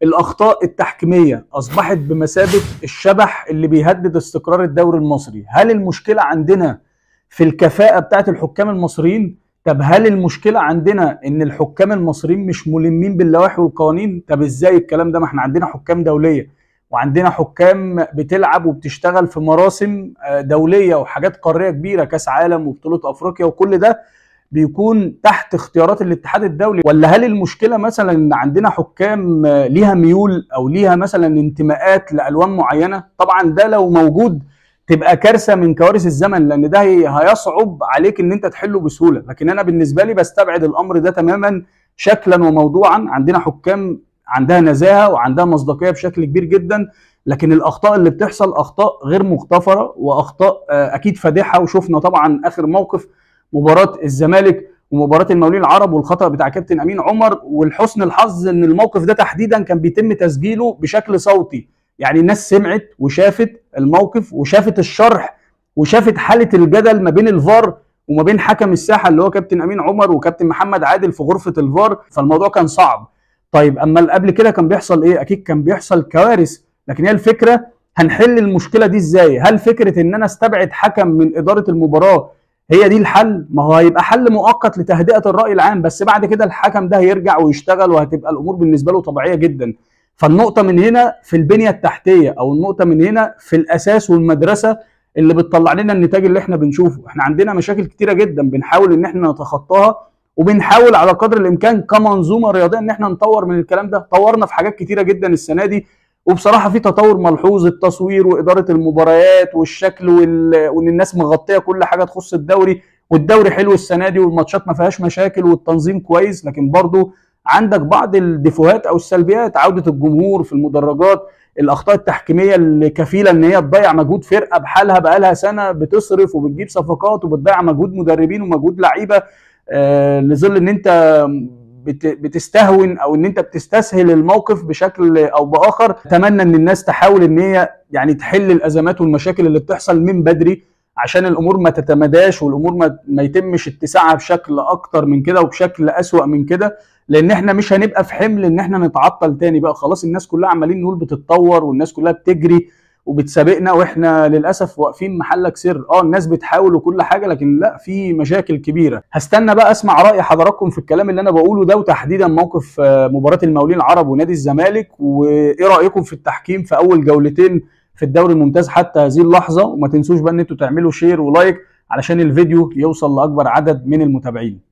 الاخطاء التحكيميه اصبحت بمثابة الشبح اللي بيهدد استقرار الدوري المصري. هل المشكلة عندنا في الكفاءة بتاعت الحكام المصريين؟ طب هل المشكلة عندنا ان الحكام المصريين مش ملمين باللوائح والقوانين؟ طب ازاي الكلام ده؟ ما احنا عندنا حكام دولية، وعندنا حكام بتلعب وبتشتغل في مراسم دولية وحاجات قارية كبيرة، كاس عالم وبطولة افريقيا، وكل ده بيكون تحت اختيارات الاتحاد الدولي. ولا هل المشكلة مثلا ان عندنا حكام ليها ميول او ليها مثلا انتماءات لالوان معينة؟ طبعا ده لو موجود تبقى كارثة من كوارث الزمن، لان ده هيصعب عليك ان انت تحله بسهولة. لكن انا بالنسبة لي بستبعد الامر ده تماما شكلا وموضوعا. عندنا حكام عندها نزاهة وعندها مصداقية بشكل كبير جدا، لكن الاخطاء اللي بتحصل اخطاء غير مغتفره واخطاء اكيد فادحة. وشفنا طبعا اخر موقف مباراة الزمالك ومباراة المقاولين العرب والخطا بتاع كابتن امين عمر، والحسن الحظ ان الموقف ده تحديدا كان بيتم تسجيله بشكل صوتي، يعني الناس سمعت وشافت الموقف وشافت الشرح وشافت حاله الجدل ما بين الفار وما بين حكم الساحة اللي هو كابتن امين عمر وكابتن محمد عادل في غرفة الفار، فالموضوع كان صعب. طيب اما قبل كده كان بيحصل ايه؟ اكيد كان بيحصل كوارث. لكن هي الفكرة هنحل المشكلة دي ازاي؟ هل فكرة ان انا استبعد حكم من ادارة المباراة هي دي الحل؟ ما هو هيبقى حل مؤقت لتهدئه الراي العام، بس بعد كده الحكم ده هيرجع ويشتغل وهتبقى الامور بالنسبة له طبيعية جدا. فالنقطه من هنا في البنية التحتية، او النقطة من هنا في الاساس والمدرسة اللي بتطلع لنا النتاج اللي احنا بنشوفه. احنا عندنا مشاكل كتيرة جدا بنحاول ان احنا نتخطاها، وبنحاول على قدر الامكان كمنظومة رياضية ان احنا نطور من الكلام ده. طورنا في حاجات كتيرة جدا السنة دي، وبصراحة في تطور ملحوظ، التصوير واداره المباريات والشكل وان الناس مغطيه كل حاجة تخص الدوري، والدوري حلو السنة دي والماتشات ما فيهاش مشاكل والتنظيم كويس. لكن برضو عندك بعض الديفوهات او السلبيات، عوده الجمهور في المدرجات، الاخطاء التحكيميه اللي كفيله ان هي تضيع مجهود فرقه بحالها بقالها سنة بتصرف وبتجيب صفقات وبتضيع مجهود مدربين ومجهود لعيبة، لظل ان انت بتستهون او ان انت بتستسهل الموقف بشكل او باخر. اتمنى ان الناس تحاول ان هي يعني تحل الازمات والمشاكل اللي بتحصل من بدري عشان الامور ما تتمداش والامور ما يتمش اتساعها بشكل اكتر من كده وبشكل اسوأ من كده، لان احنا مش هنبقى في حمل ان احنا نتعطل تاني بقى. خلاص الناس كلها عمالين نقول بتتطور والناس كلها بتجري وبتسابقنا، واحنا للاسف واقفين محلك سر. الناس بتحاول وكل حاجة، لكن لا، في مشاكل كبيرة. هستنى بقى اسمع راي حضراتكم في الكلام اللي انا بقوله ده، وتحديدا موقف مباراة المقاولين العرب ونادي الزمالك، وايه رايكم في التحكيم في اول جولتين في الدوري الممتاز حتى هذه اللحظة. وما تنسوش بقى ان انتوا تعملوا share و like علشان الفيديو يوصل لاكبر عدد من المتابعين.